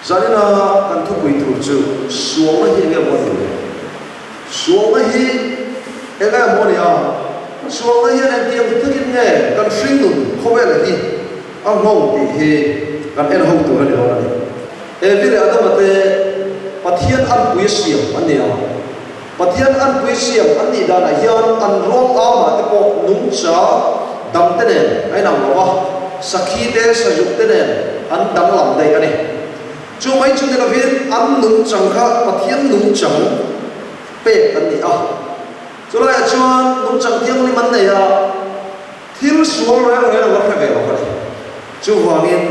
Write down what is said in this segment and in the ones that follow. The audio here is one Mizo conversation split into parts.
Zanina kan thupui tur chu sualna hi enge maw ni le? Sualna hi enge maw ni a? Sualna hian engtiang takin nge kan hringnun khawvel hi a nghawng tih hi kan en ho tur a ni dawn a ni. Evi leh Adama te Pathian anpui a siam an ni a. Pathian anpui siam an nih danah hian an ruang amah te pawh nungcha dang te nen a inang lo a, sakhi te, sazuk te nen an danglam daih a ni. Chu mai chu ni lovin an nungchang kha Pathian nungchang pek an ni a. Chulaiah chuan nungchang thianghlim an nei a, thil sual reng reng an la hre ve lo a ni. Chuvangin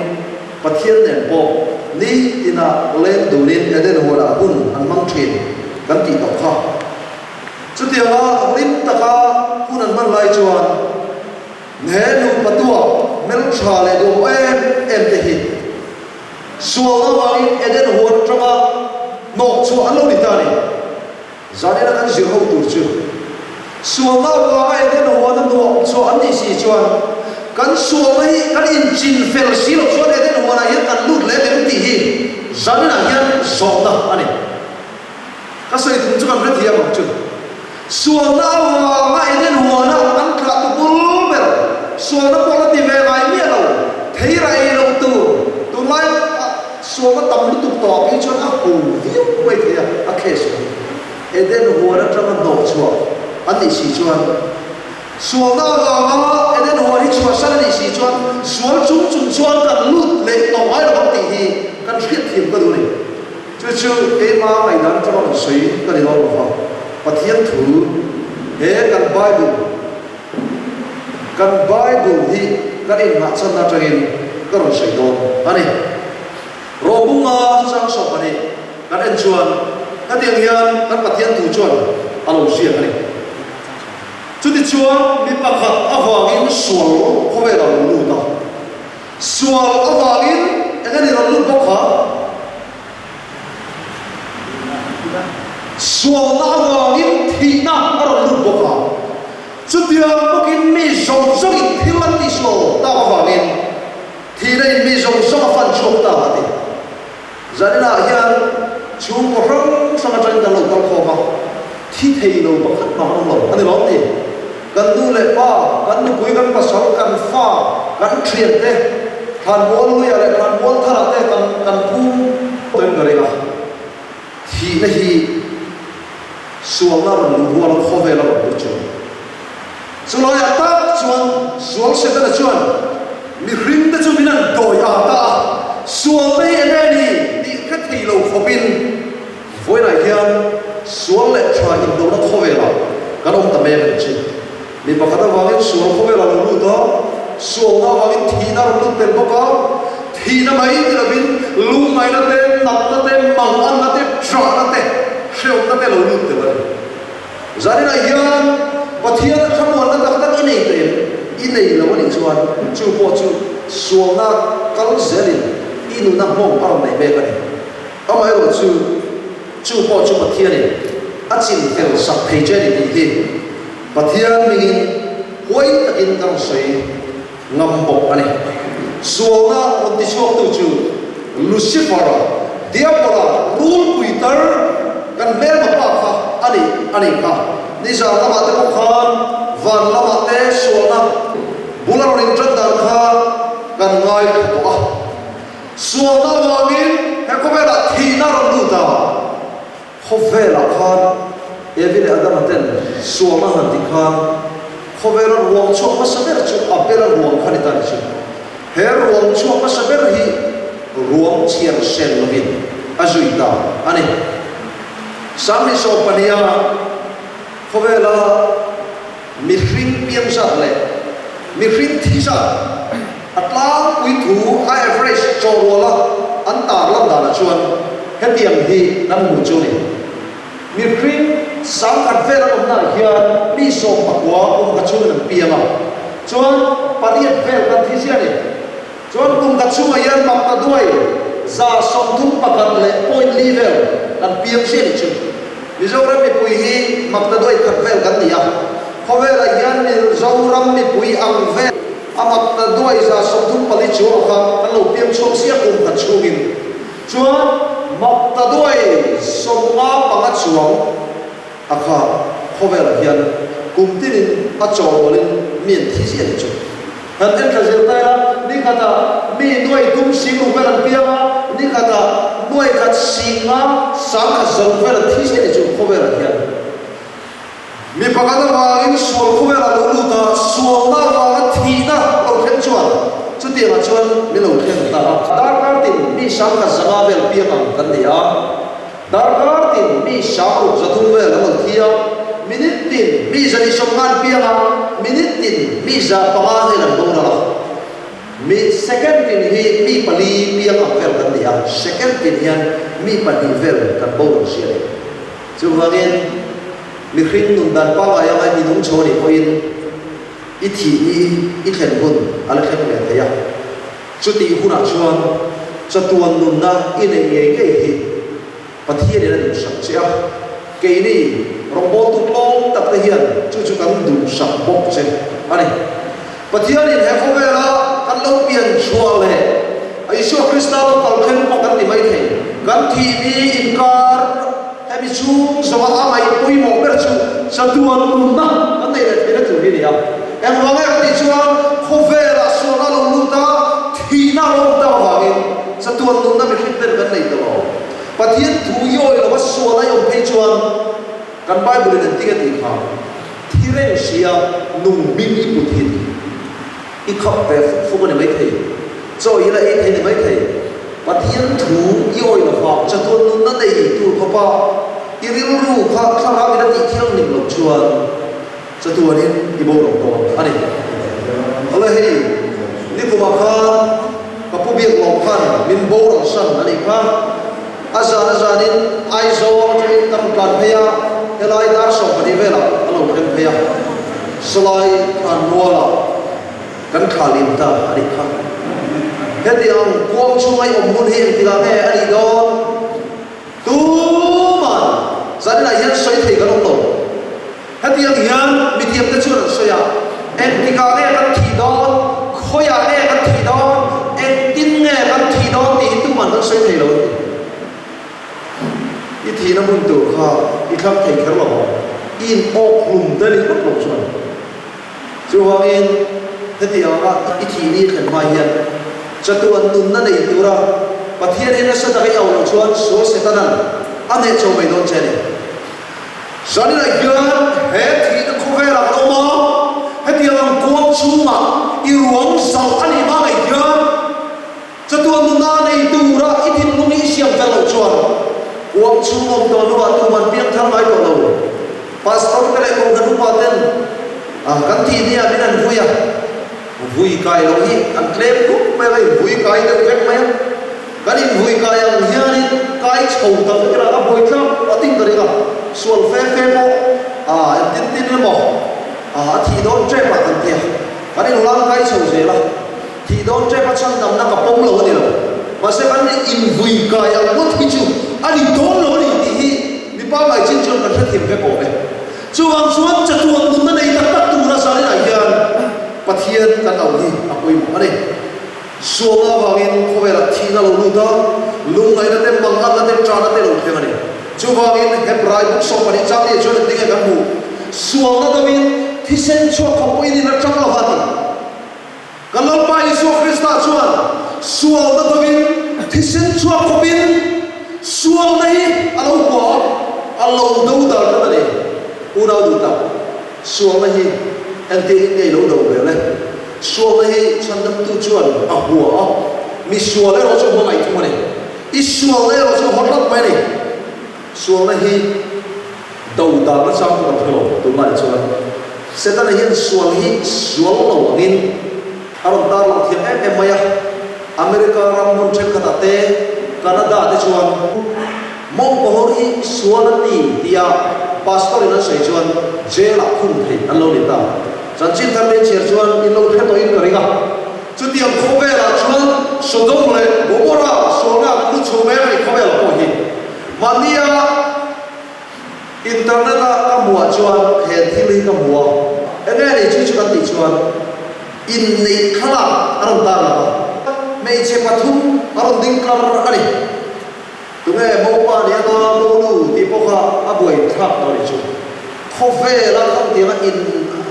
Pathian nen pawh nitina leng dunin Eden huanah hun an hmang thin kan tih tawh kha. Chutianga hlim taka hun an hman lai chuan he nupa tuah hmeltha leh duhawm em em te hi sualna vangin Eden huan atanga hnawh chhuah an lo ni ta a ni. Zanina kan zir ho tur chu sualna avanga Eden huana nuam chhuah an nih si chuan kan sualna hi kan inchin fel si loh chuan Eden huanah hian kan lut leh em tih hi zaninah hian zawhna a ni. Ka sawi tum chu kan hrethiam ang chu. Sualna avanga Eden huana kan thlah tu bul ber sualna pawh la ti ve ngai miah lo, thei ra ei lo tur tunlai Sualna tam lutuk tawh ah phei chuan a ho viau mai thei a, a case hi Eden huan atanga hnawh chhuah a nih si chuan, sualna avanga Eden huan hi chhuahsan a nih si chuan sual chung chung chuan kan lut leh tawh ngai lo ang tih hi kan hriatthiam ka duh a ni. Chu chu keima ngaihdan atanga rawn sawi ka ni dawn lo va, Pathian thu he kan Bible, Kan Bible hi kan inngahchanna atangin ka rawn sawi dawn a ni. Rawbunga chang sawm pahnih kan en chuan hetiang hian kan Pathian thu chuan a lo ziak a ni. Chutichuan mi pakhat avangin sual khawvel a lo lut a, sual avangin eng a ni rawn lut bawk kha? Sualna avangin thihna a rawn lut bawk a, chutiang bawkin mi zawng zawngin thil an tihsual tak avangin thihna in mi zawng zawng a fan chhuak ta a ti. Zaninah hian chhungkaw hrang hrang atangin kan lo kal khawm a, thi thei lo pakhat mah an awm lo a ni lawm ni? Kan nu leh pa, kan nupui, kan pasal, kan fa, kan thiante, thlanmual luiah leh thlanmual tharah te kan kan phum tawhin ka ring a. Thihna hi sualna rawn luh ruala khawvela rawn lut chu a ni. Chulaiah tak chuan sual Setana chuan mihring te chu min an dawi a ta a, sualna hi enge ni tih hre thei lo khawpin Vawiinah hian sual leh tha indona khawvelah kan awm ta mek ang chu. Mi pakhat avangin sual khawvelah lo lut a, sualna avangin thihna a rawn lut tel bawk a, thihna mai ni lovin lungngaihna te, natna te, manganna te, ṭahna te, hrehawmna te lo lut tel a ni. Zaninah hian Pathian a thlamuanna tak tak i nei tawh em? I nei lo a nih chuan chu pawh chu sualna kal zelin i nuna hmawng a rawn nei mek a ni. Amaherawh chu, chu pawh chu Pathianin a chin fel sak thei che a ni tih hi Pathian hmingin huai takin ka rawn sawi ngam bawk a ni. Sualna rawn tichhuaktu chu Lucifer-a, Diabola, rulpui tar kan hmelma pa kha a ni a nih kha. Nizan lamah te pawh khan van lamah te sualna bul a rawn intan dan kha kan ngaithla tawh a. Sualna avangin he khawvelah thihna a rawn lut a, khawvelah khan Evi leh Adama ten sualna han tih khan khawvela ruang chhuak hmasa ber chu Abela ruang kha ni ta ni chu. He ruang chhuak hmasa ber hi ruang chhiar sen lovin a zui ta a ni. 20 pahniha khawvela Mihring piang zat leh mihring thi zat a tlangpui thu a average chawhruala an tarlan danah chuan hetiang hi kan hmuh chu a ni. Mihring 10,000 vel an awmnaah hian mi 19 kum khat chhungin an piang a, chuan pariat vel kan thi ziah a ni. Chuan kum khat chhungah hian makta duai 31 leh point li vel kan piang ziah a ni chu. Mizoram mipui hi makta duai khat vel kan ni a, khawvelah hian Mizoram mipui ang vel a makta duai 34 chuangah kha kan lo piang chhuak ziah kum khat chhungin. Chuan maktaduai 55 chuang a kha khawvelah hian kum tinin a chawlawlin mi an thi ziah ni chu. Kan en thla zel ta ila, ni khatah mi nuai tum sing ruk vel an piang a, ni khatah nuai khat sing nga sang khat za ruk vel an thi ziah ni chu khawvelah hian. Mi pakhat avangin sual khawvelah lo lut a, sualna avanga thihna lo thleng chuan chutiangah chuan min lo thleng ta a. Darkar tin mi 1500 vel piang ang kan ni a, darkar tin mi 6300 vel an lo thi a, minute tin mi 150 an piang a, minute tin mi 500 vel an boral a. Mi second tin hi mi pali piang ang vel kan ni a, second tin hian mi pahnih vel kan boral si a ni. Chuvangin, mihring nun dan pangngai anga i nung chho anih pawhin i thih ni i thlen hun a la thleng ve thei a. Chutih hunah chuan chatuan nunna i neih ngei ngei hi Pathianin a duhsak che a, keini rawngbawltu tlawm tak te hian chu chu kan duhsak bawk che a ni. Pathianin he khawvela kan lo pian chhuah leh Isua Krista lo kal thleng pawh kan ti mai thei. Kan thih ni inkar hemi chhung zawha a ngaih pawimawh ber chu chatuan nunna kan nei leh theihna tur hi a ni a. Engvang em tih chuan khawvelah sualna lo lut a, thihna lo awm tak avangin chatuan nunna mihring ten kan nei ta lo. Pathian thu i awih lova sual a i awm phei chuan kan Bible in engtin a tih kha? Thi reng sia nung hming i put hi i khap ve fuk fuk a ni maithei, chaw i la ei thei a ni maithei. Pathian thu i awih lova chatuan nunna nei tur khawpa i rilru kha thlarau in a tih thianghlim loh chuan chatuanin i boral dawn a ni. Awle hei, nikumah khan ka pu biak lawm khan min boral san a nih kha. A zan a zanin Aizawl atangin ka rawn tlan phei a, helai dar 12 velah a lo thleng phei a, sawlai thlan mualah kan thla lim ta a nih kha. Heti ang kuang chhunga i awm hun hi engtikah nge a nih dawn? Tuman zaninah hian sawi thei kan awm lo. Hetiang hian mithiamte chuan an sawi a, Engtikah nge kan thih dawn? Khawiah nge kan thih dawn? Engtin nge kan thih dawn tih hi tuman kan sawi thei lo an ti. I thihna hmun tur kha i thlang thei kher lo ang, i in awk hlum deuh ngawt lo chuan. Chuvangin hetianga i thih ni thlen hma hian chatuan nunna nei tura Pathian hi nasa taka i au loh chuan sual Setanan a hneh chho mai dawn che a ni. Zaninah hian he thihna khawvelah kan awm a, hetiang ang kuang chhungah i ruang zalh a nih hma ngei hian chatuan nuna nei tura i thinlung hi i siam fel loh chuan kuang chhung awm tawh hnuah tuman piang thar ngai tawh lo. Pastor te leh Kohhran upa ten kan thih ni ah min an vui a, vui kai loh hi an tlem khawp mai a, in vui kai deuh vek mai a. Kan invui kai ang hianin kai chho ta vek ila a buai tlak ngawt in ka ring a, sual fe fe pawh a engtin tin emaw a thih dawn tep ah kan ti a, kan inhlang kai chho zel a, thih dawn tep a chhandamna ka pawm lo a ni lo, mahse kan invui kai ang ngawt hi chu a ni dawn lo a ni tih hi mi pangngai chin chuan kan hrethiam vek awm e. Chuvang chuan chatuan nunna nei tak tak tura zaninah hian Pathian kan auh hi a pawimawh a ni. Sualna avangin khawvelah thihna lo lut a, lungngaihna te, manganna te, ṭahna te lo thleng a ni. Chuvangin Hebrai buk 12 chang leh chuan engtin nge kan hmuh? Sualna deuhin thisen chhuak khawp pawhin in a ṭang lo va ti. Kan Lalpa Isua Krista chuan sualna deuhin thisen chhuak khawpin sualna hi a lo hua a, a lo dodal tlat a ni. Unau duh tak, sualna hi engtiangin nge i lo do ve le? Sualna hi chhandamtu chuan a hua a, mi sual erawh chu hmangaih thung a ni. I sualna erawh chu haw tlat mai a ni. Sualna hi do dan na chang pawh kan hre lo tunlai chuan. Setana hian sual hi sual lo angin a rawn tarlang thiam em em mai a. America ram hmun thenkhatah te, Canada te chuan mawngkawhawr hi sual an ni tia pastor in an sawi chuan jail ah khung theih an lo ni ta. Chanchin thar te chhiar chuan in lo hre tawhin ka ring a. Chutiang khawvelah chuan Sodom leh Gomorrah sualna kan lut chho mek a ni khawvelah pawh hi. Mahnia internet a ka hmuh ah chuan he thil hi ka hmu a, enge ni chu chu kan tih chuan inneih thlalak a rawn tar lang a. Hmeichhe pathum a rawn ding tlar a ni. Tunge mopa ni anga monu tih pawh kha a buai thlak tawh a nih chu. Khawvela khawtianga in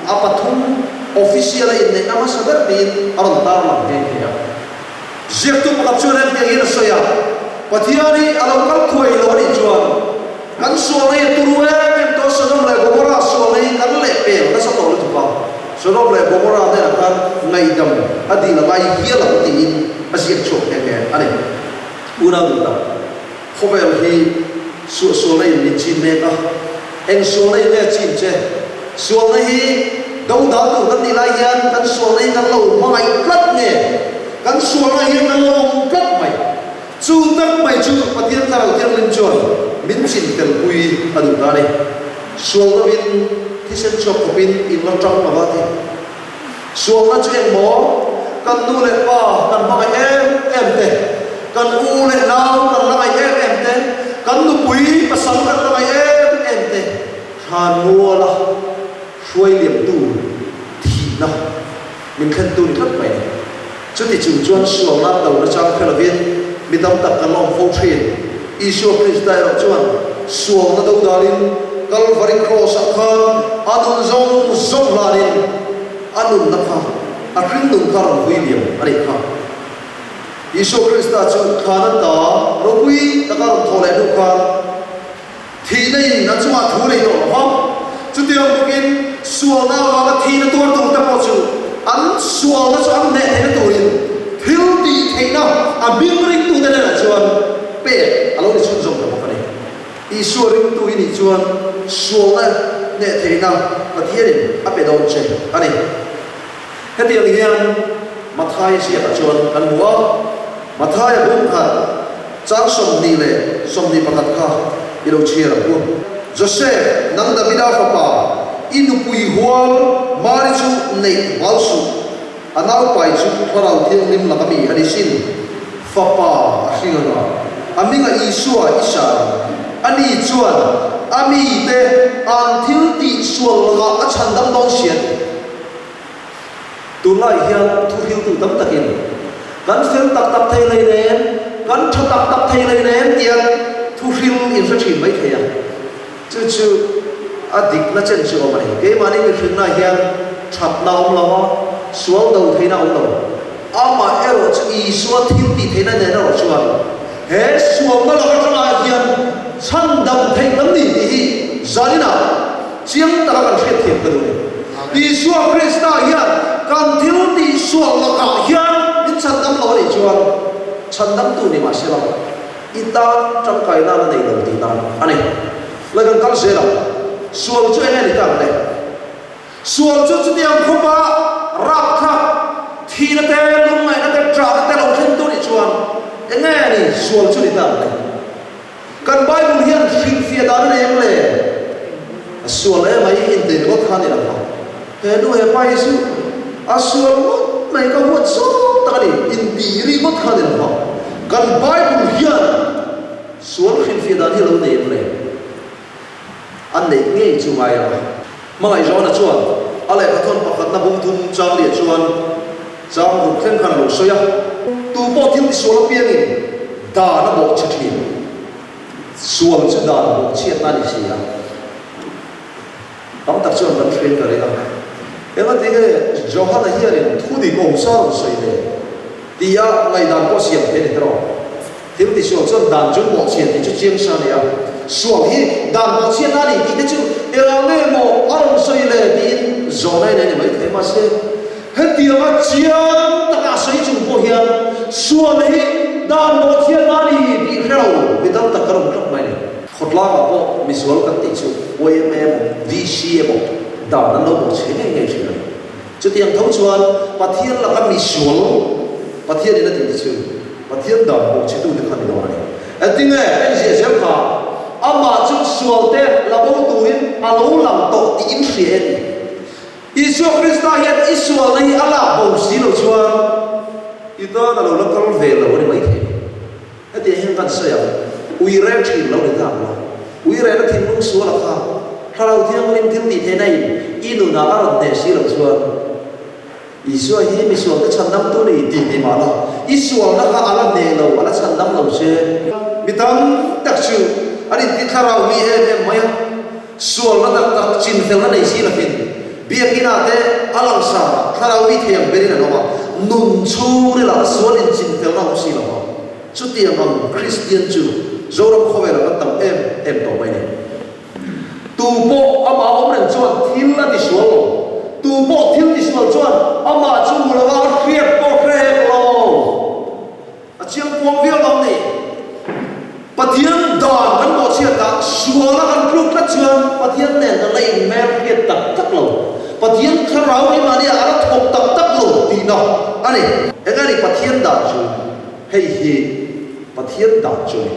a pathum official a inneihna hmasa ber tiin a rawn tarlang nghe nghe a. Ziaktu pakhat chuan hetiang hian a sawi a, Pathian hi a lo kal thuai lo a nih chuan kan sualna hi a turu em em tawh a, Sodom leh Gomorrah sualna hi kan lehpel nasa tawh lutuk a, Sodom leh Gomorrah hnenah khan ngaihdam a dil a ngai hial ang tiin a ziak chhuak nghe nghe a ni. Unau duh tak, khawvel hi suahsualna in min chin mek a, eng sualna in nge chin che? Sualna hi dodal tur kan nih lai hian kan sualna hi kan lo hmangaih tlat nge? Kan sualna hian kan lo awm tlat mai. Chu tak mai chu Pathian Thlarau Thianghlim chuan min chin telpui a duh ta a ni. Sual lovin thisen chhuak khawpin in la tang lo va ti. Sualna chu eng maw? Kan nu leh pa kan hmangaih em em te, kan u leh nau kan la ngaih em em te, kan nupui pasal kan la ngaih em em te thlan muala hruai liamtu thihna min thlentu ni tlat mai ni. Chuti chung chuan sualna do nachang hre lovin mi tam tak kan la awm fo thin. Isua Krista erawh chuan sualna do dalin Kalvari Kraws-ah khan a nun zawng zawng hlanin a nunna kha a hringnun kha rawn vui liam a nih kha. Isua Krista chu thlan a ta ropui taka rawn thawh leh hnu khan thihna in a chungah thu nei tawh lo va, chutiang bawkin sualna avanga thihna tuar tur te pawh chu an sualna chu an hneh theihna turin thil tih theihna a hming ringtute hnenah chuan pek a lo ni chhunzawm ta bawk a ni. Isua ringtu i nih chuan sualna hneh theihna Pathianin a pe dawn che a ni. Hetiang hian Mathaia ziakah chuan kan hmu a, Mathaia bung khat chang 21 kha i lo chhiar ang u. Josef, nang Davida fapa, i nupui hual Mari chu neih hlau suh, a naupai chu Thlarau Thianghlim laka mi a ni sin, fapa a hring anga, a hmingah Isua i sa ang. Ani chuan a mite an thil tih sual lakah a chhandam dawn si a ni. Tunlai hian thuhriltu tam takin kan fel tak tak thei lei nen, kan tha tak tak thei lei nen tiang thuhril in hre thin mai thei a. Chu chu a dikna chen chu awm a ni. Keimahni mihrinna hian thatna awm lo a, sual do theihna awm lo. Amah erawh chu Isua thil tih theihna nen erawh chuan he sualna lak atangah hian chhandam theih kan ni tih hi zaninah Chiang taka kan hriatthiam ka duh ni. Isua Krista hian kan thil tih sual lakah hian min chhandam lo a nih chuan chhandamtu ni mahsela i tan tangkai nan a nei lo tih nan a ni. Lai kan kal zel ang. Sual chu enge ni ta ang le? Sual chu chutiang khawpa rapthlak, thihna te, lungngaihna te, ṭahna te lo thlentu nih chuan enge ni sual chu ni ta ang le? Kan Bible hian hrilhfiah dan a nei ang le? A sual em ai intei ringawt kha a ni lo vang. He nu he pa hi chu a sual ngawt mai ka huat zawng tak a ni, intih ringawt kha a ni lo vang. Kan Bible hian sual hrilhfiah dan hi a lo nei ang le? A neih ngei chu ngai ang a. Hmangaihzawna chuan a lehkhathawn pakhatna bung thum chang liah chuan chang ruk thleng khan a lo sawi a. Tu pawh thil tisual apiangin dan a bawh chhe thin. Sual chu dan bawh chhiatna a ni si a. Tam tak chuan kan hriat ka ring a. Engati nge Johana hianin thu dik awm sa rawn sawi ve tia ngaihdan pawh siam thei a ni tawh. Thil ti sual chuan dan chu bawhchhiat tih chu chiang sa a ni a, sual hi dan bawhchhiat a ni tih te chu eng nge maw a rawn sawi le tiin zawhna in a ni mai thei. Mahse, hetianga chiang taka a sawi chung pawh hian sual hi dan bawhchhiat a ni tih hre lo mi tam tak ka rawn tlat mai a ni. Khawtlangah pawh misual kan tih chu yma emaw VC emaw dan an lo bawhchhe ngei ngei thin a ni. Chutiang tho chuan Pathian laka misual Pathianin a tih te chu Pathian dan bawk chhetute kha ni dawn a ni. Engtinge en ziah zel kha amah chu sualte la bo turin a lo lang tawh tih in hria e ti. Isua Krista hian i sualna hi a lak bo si lo chuan i tan a lo la kal ve lo a ni maithei. Hetiang hian kan sawi ang, ui rel thin lo ni ta ang lo. Ui rel a thinlung sual a kha, Thlarau Thianghlim thil tih theihna in i nunah a rawn hneh si lo chuan. Isua hi misualte chhandamtu ni tih ti mah la, i sualna kha a la hneh lo, a la chhandam lo che. Mi tam tak chu an inti thlarau mi em em mai a, sualna tak tak chinfelna nei si lovin biakinah te a langsar ah thlarau mi thei ang berin an awm a, nun chhungrilah sual inchinfelna a awm si lo va. Chutiang ang Kristian chu Zoram khawvelah kan tam em em tawh mai ni. Tu pawh amah awm reng chuan thil a tisual lo. Tu pawh thil tisual chuan amah chu hmu lova a hriat pawh hre hek lo. A chiang kuang viau lo ni. Pathian dan kan bawhchhiat ah suala kan tluk tlat chuan Pathian nen kan la inhmel hriat tak tak lo. Pathian thlarau hi mahni ah a la thawk tak tak lo tihna a ni. Eng a ni Pathian dan chu? Hei hi Pathian dan chu a ni.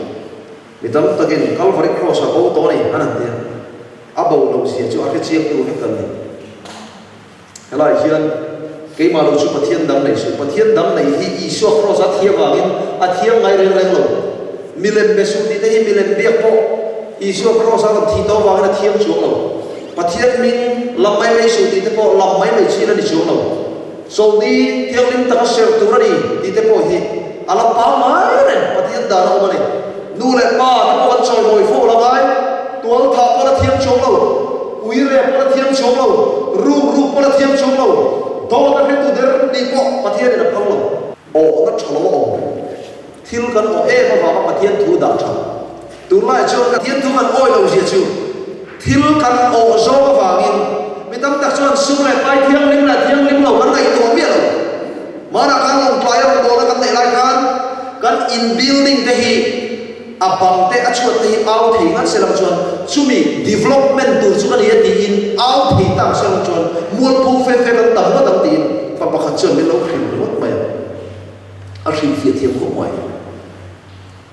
Mi tam takin Calvary Cross a bo tawh a ni an han ti a, a bo loh zia chu a hre chiang tu vek kan ni. Helaiah hian keimah lo chu Pathian dang nei suh. Pathian dang nei hi Isua Cross a thiam vangin a thiam ngai reng reng lo. Milem be suh tih te hi milem biak pawh Isua Cross a rawn thih tawh vangin a thiam chuang lo. Pathian hming lam mai mai suh tih te pawh lam mai mai chin a ni chuang lo. Chawlhni thianghlim taka serh tur a ni tih te pawh hi a la pangngai reng Pathian dan a awm a ni. Nu leh pa te pawh an chawimawi fo la ngai, tual thah pawh la thiam chuang lo, ui reh pawh la thiam chuang lo, ruk ruk pawh la thiam chuang lo, dawt a hretu der nih pawh Pathianin a phal lo. Awhna tha lo a awm. Thil kan awh em avanga Pathian thu dah tha. Tunlaiah chuan Pathian thu kan awi lo zia chu thil kan awh zawng avangin mi tam tak chuan sum leh pai thianghlim leh thianghlim lo kan ngaihtuah miah lo. Hmanah khan lawngtlai a rawn bawlna kan neih lai khan kan in building te hi a bang te a chhuat te hi au thei ngat se lang chuan chumi development tur chu ka ni a tiin au thei tak se lang chuan mualpho fe fe kan tam ngawt ang tiin pa pakhat chuan min lo hrilh ringawt mai a, a hrilhfiah thiam khawp mai.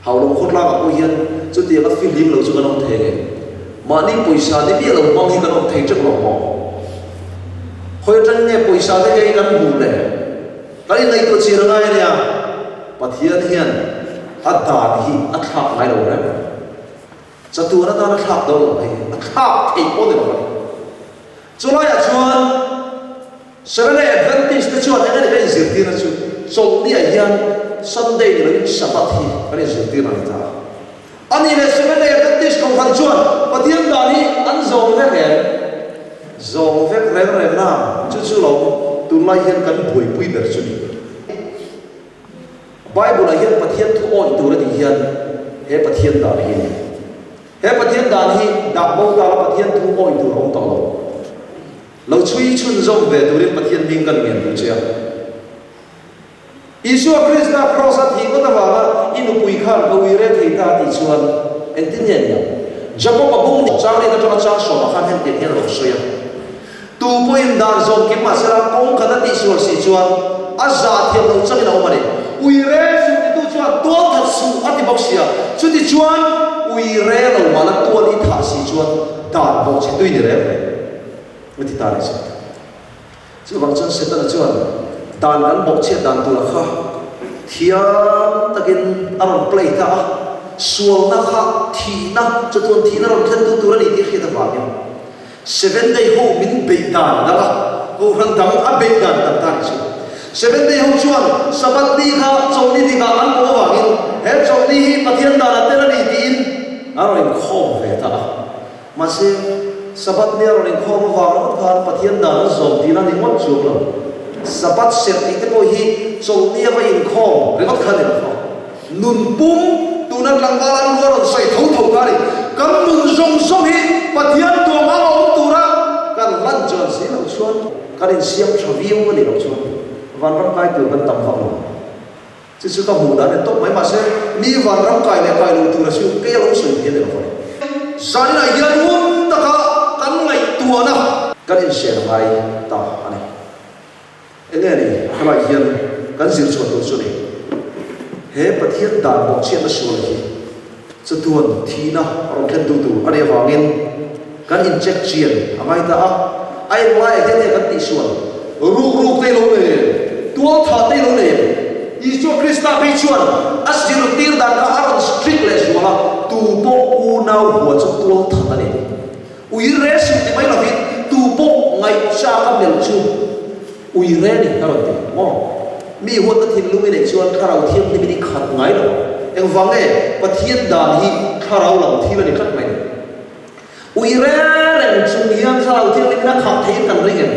Haulawng khawtlangah pawh hian chutianga fihlim lo chu kan awm thei ngei. Mahni pawisa ni miah lo hmang hi kan awm thei teuh lo maw? Khawi atangin nge pawisa te kei kan hmuh le? Kan inngaihtuah chian a ngai a nia. Pathian hian a dan hi a thlak ngai lo reng. Chatuan atan a thlak dawn lo hei. A thlak theih pawh ni lo a ni. Chulaiah chuan Seventh-day Adventist te chuan eng emaw kan inzirtirna chu Chawlhniah hian Sunday ni loin Sabbath hi kan inzirtirna a ni ta a. A nih leh Seventh-day Adventist kohhran chuan Pathian dan hi an zawm vek em? Zawm vek reng reng na chu chu lo tunlai hian kan buaipui ber chu ni. Bible-ah hian Pathian thu awih tur a tih hian he Pathian dan hi a ni. He Pathian dan hi dah bo ta la Pathian thu awih tur a awm tawh lo. Lo chhui chhunzawm ve turin Pathian hming kan ngen duh che a. Isua Krista Kraws a thih ngawt avanga i nupui khan ka ui reh thei ta tih chuan engtin nge ni ang? Jakob-a bung ni chang leh atanga chang sawmah khan hengtiang hian a rawn sawi a. Tu pawhin dan zawm kim mahsela kawng khat a tihsual si chuan a zah thiam loh changin a awm a ni. Ui re suh titu chuan tual that suh a ti bawk sia. Chuti chuan ui re lo mahla tual i thah si chuan dan bawh che tui ni reng reng a ti ta ni chu. Chuvang chuan Setana chuan dan kan bawh chhiat dan tura kha thiam takin a rawn play ta a, sualna kha thihna chatuan thihna rawn thlentu tur a ni tih hriat avangin Seven Day ho min beih dan dang a, Kohhran dang a beih dan dang ta ni chu. Seven Day ho chuan Sabbath ni kha Chawlhni dikah an pawh avangin he Chawlhni hi Pathian dan a tel a ni tiin a rawn inkhawm ve ta a. Mahse, Sabbath ni a rawn inkhawm avang ringawt khan Pathian dan an zawm tihna ni ngawt chuang lo. Sabbath serh tih te pawh hi Chawlhni a va inkhawm ringawt kha ni lo fo. Nun pum, tuna tlangval an rual rawn sawi tho tho kha a ni. Kan nun zawng zawng hi Pathian tuam ang a awm tura kan hlan chuan si loh chuan kan insiam tha viau a nih loh chuan vanram kai tur kan tam vak lo. Chu chu ka hmuh dan a ni tawp mai. Mahse, mi vanram kai leh kai lo tura chu kei a lo sawi thei a ni lo fawh. Zaninah hian ngun taka kan ngaihtuahna kan insiam ngai ta a ni. Enge ni, helai hian kan zir chhuah tur chu ni. He Pathian dan bawhchhiatna sual hi chatuan thihna a rawn thlentu tur a nih avangin kan incheck chian a ngai ta a. A englaiah hian nge kan tihsual? Ruk ruk te lo nei em? Tual thah te lo nei em? Isua Krista phei chuan a zirtir dan kha a rawn strict leh zual a, tu pawh unau hua chu tual that a ni. Ui re suh ti mai lovin tu pawh ngaihchak a melh chu. Ui re ni a rawn ti maw? Mi huatna thinlung i neih chuan Thlarau Thianghlimin i khat ngai lo. Engvang nge Pathian dan hi Thlarau lam thil a ni tlat mai ni? Ui re reng chung hian Thlarau Thianghlimin a khah theihin kan ring em?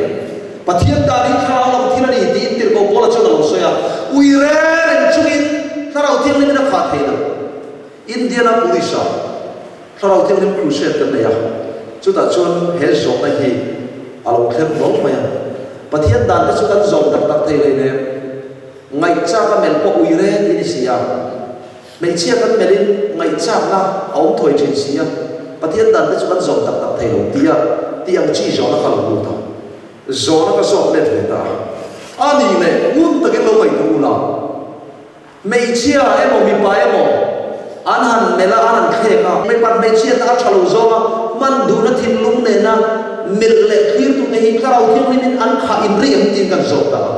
Pathian dan hi Thlarau lam thil a ni tiin Tirhkoh Paula chuan a lo sawi a. Ui re reng chungin Thlarau Thianghlimin a khah thei lo. Indianapolis-ah Thlarau Thianghlim Crusade kan nei a, chutah chuan he zawhna hi a lo thleng hlawm mai a. Pathian dan te chu kan zawm tak tak thei hleinem. Ngaihchak a melh pawh ui reng i ni si a. Hmeichhia kan melhin ngaihchakna a awm thawi thin si a, Pathian dan te chu kan zawm tak tak thei lo tia tih ang chi zawhna kha lo lut a. Zawhna ka zawt let ve ta a. A nih leh ngun takin lo ngaihtuah ula. Hmeichhia emaw mipa emaw an han melh a, an han thlek a. Mipat hmeichhiatna a tha lo zawng a, hman duhna thinlung nena melh leh thlirtute hi Thlarau Thianghlimin an khah inri em tiin kan zawt ta a.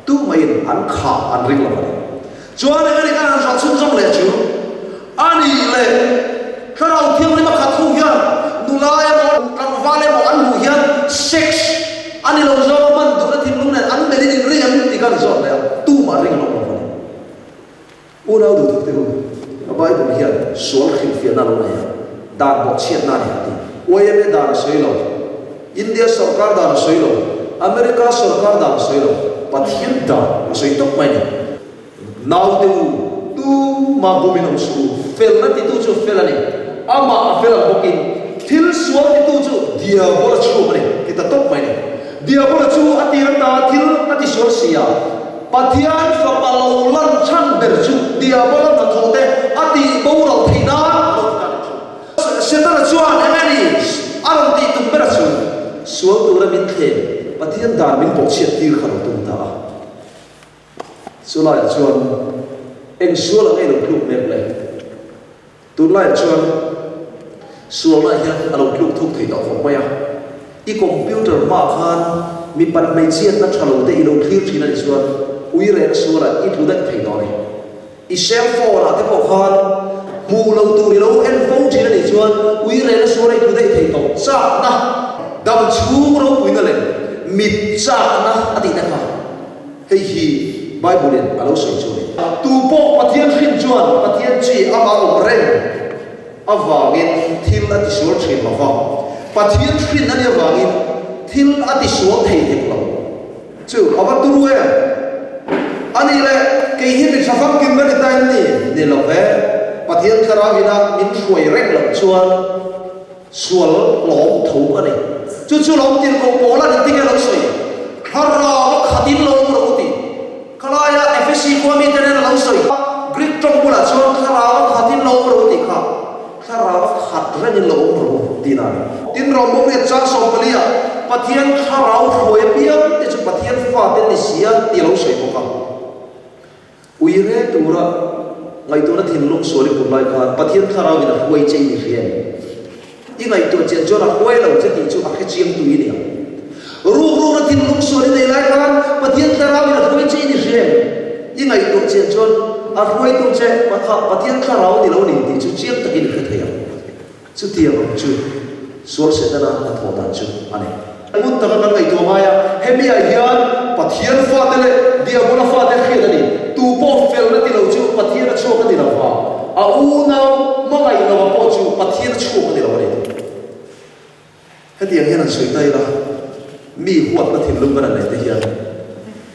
Tumaiin an khah an ring lo a ni. Chuan eng a ni kan han zawh chhunzawm leh chu? A nih leh Thlarau Thianghlim a khat ho hian nula emaw tlangval emaw an hmuh hian sex a ni lo zawng a hman duhna thinlung nen an melhin in ring em ti kha an zawt leh a, tumah ring lo lo a ni. Unau duhthuk te u, a Bible hian sual hrilhfiahna a lo nei a, dan bawhchhiatna a ni a ti. YMA dan a sawi lo, India sawrkar dan a sawi lo, America sawrkar dan a sawi lo, Pathian dan a sawi tawp mai a ni. Naute u, tumah bumin awm suh u, felna titu chu fel a ni, amah a fel ang bawkin thil sual titu chu Diabola chhum a ni, ti ta tawp mai a ni. Diabola chu a tir ata thil a ti sual si a, Pathian fapa lo lan chhan ber chu Diabola hnathawh te a tih boral theih nan a lo ti ta ni chu. Setana chuan eng nge ni a rawn tih tum ber a chu? Sual tura min thlem, Pathian dan min bawhchhiat tir kha lo tum ta a. Chulaiah chuan eng sual ang ei lo tluk mek le? Tunlaiah chuan sualna hian a lo tluk thuk thei tawh khawp mai a. I computer hmaah khan mipat hmeichhiatna tha lo te i lo thlir thin a nih chuan ui rehna sualah i tlu daih thei tawh a ni. I cell phone ah te pawh khan hmuh lo tur i lo en fo thin a nih chuan ui rehna sualah i tlu daih thei tawh. Chakna, dam chhung ropuina leh mit chakna a tih te kha. Hei hi Bible-in a lo sawi chu a ni. Tu pawh Pathian hrin chuan Pathian chi amah awm reng avangin thil a tisual thin lo va, Pathian hrin a nih avangin thil a tisual thei hek lo. Chu a va turu em? A nih leh, kei hi mi tha famkim ka ni ta em ni? Ni lo ve. Pathian Thlarau ina min hruai reng loh chuan Sual lawm tho ka ni. Chu chu lawm tirhkoh pawl a ni tinge lo sawi. Thlarau a khat in lo awm rawh u ti. Khalaia Efesi khua mite nen a lo sawi. Greek tawng bulah chuan thlarau a khat in lo awm rawh u tih kha thlarau a khat reng in lo awm rawh u tihna a ni. Tin Rawmawriat chang 14 ah Pathian thlarau hruai apiang te chu Pathian fate ni sia tih a lo sawi bawk a. Ui reng tura ngaihtuahna thinlung sual i put lai khan Pathian Thlarau in a hruai che i ni hria em? I ngaihtuah chian chuan a hruai lo che tih chu a hre chiang tu i ni ang. Rukrukna thinlung sual i nei lai khan Pathian Thlarau in a hruai che i ni hria em? I ngaihtuah chian chuan a hruaitu che Pathian Thlarau ni lo ni tih chu chiang takin i hre thei ang. Chutiang ang chu sual Setana hnathawh dan chu a ni. Ngun taka kan ngaihtuah ngai a, hemiah hian Pathian fate leh Diabola fate hriat a ni. Tu pawh felna ti lo chu Pathian a chhuak a ni lo va, a unau hmangaih lova pawh chu Pathian a chhuak a ni lo a ni. Hetiang hian an sawi ta ila, mi huatna thinlung kan han neih te hian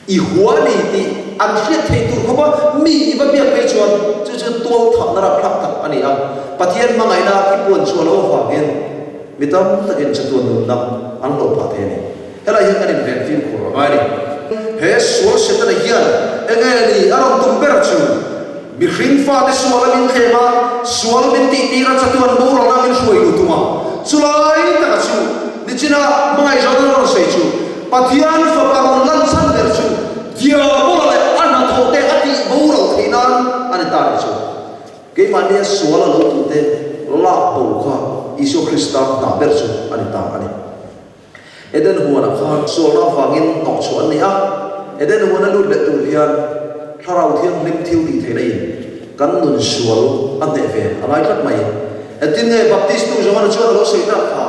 i hua ni tih an hriat theih tur khawpa mi i va biak phei chuan chu chu tual thahna rapthlak tak a ni a. Pathian hmangaihna i puan chhuah loh avangin mi tam takin chatuan nunna an hlawh phah thei a ni. Helai hian kan inven fimkhur a ngai a ni. He sual Setana hian enge ni a rawn tum ber chu? Mihring fate sual a min thlem a, sual min tihtir a, chatuan boralna min hruai luh tum a. Chulai taka chu nichina hmangaihzawna a rawn sawi chu Pathian fapa rawn lan chhan ber chu Diabola leh a hnathawhte a tih boral theih nan a ni ta nih chu. Keimahnia sual a lo tute lak bo kha Isua Krista hna ber chu a ni ta a ni. Eden huanah khan sualna avangin hnawh chhuah an ni a, Eden huana lut leh tur hian Thlarau Thianghlim thil tih theihna in kan nun sual a hneh ve a ngai tlat mai. Engtin nge Baptist tu Johana chuan a lo sawi tak kha,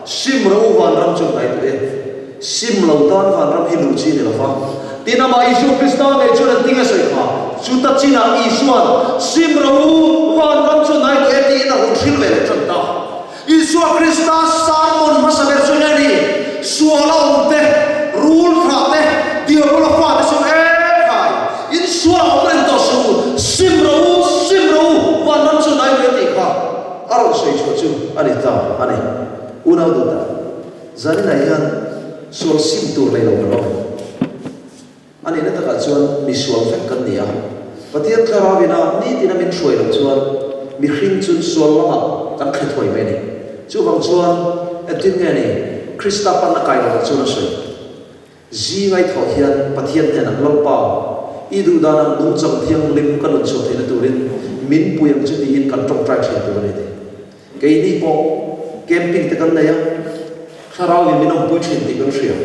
Sim ro van ram chu hnai tawh e. Sim lo tan vanram hi luh chi a ni lo va. Tin, amah Isua Krista ngei chuan an ting a sawi kha. Chuta chinah Isua'n, Sim ro u, vanram chu hnai tawh e tiin a rawn hrilh ve leh tan ta. Isua Krista sermon hmasa ber chu nge ni? Suala awm te, rul thlah te, diabola fate chu e khai, in sual awm reng tawh suh u, sim ro u, sim ro u, vanram chu hnai tawh e tih kha a rawn sawi chhuah chu a ni ta a ni. Unau duhta, zaninah hian sual sim tur nei lo kan awm em? A nihna takah chuan mi sual vek kan ni a, Pathian Thlarau ina nitina min hruai loh chuan mihring chu sual lamah kan thli thuai mai a ni. Chuvang chuan engtin nge ni Krista panna kai lohah chuan a sawi? Zingai thawh hian Pathian hnenah Lalpa, i duhdan ang nungchang thianghlim ka nun chhuah theihna turin min pui ang chu tiin kan tawngtai thin tur a ni ti. Keini pawh camping te kan nei a, Thlarau in min awmpui thin tih kan hria.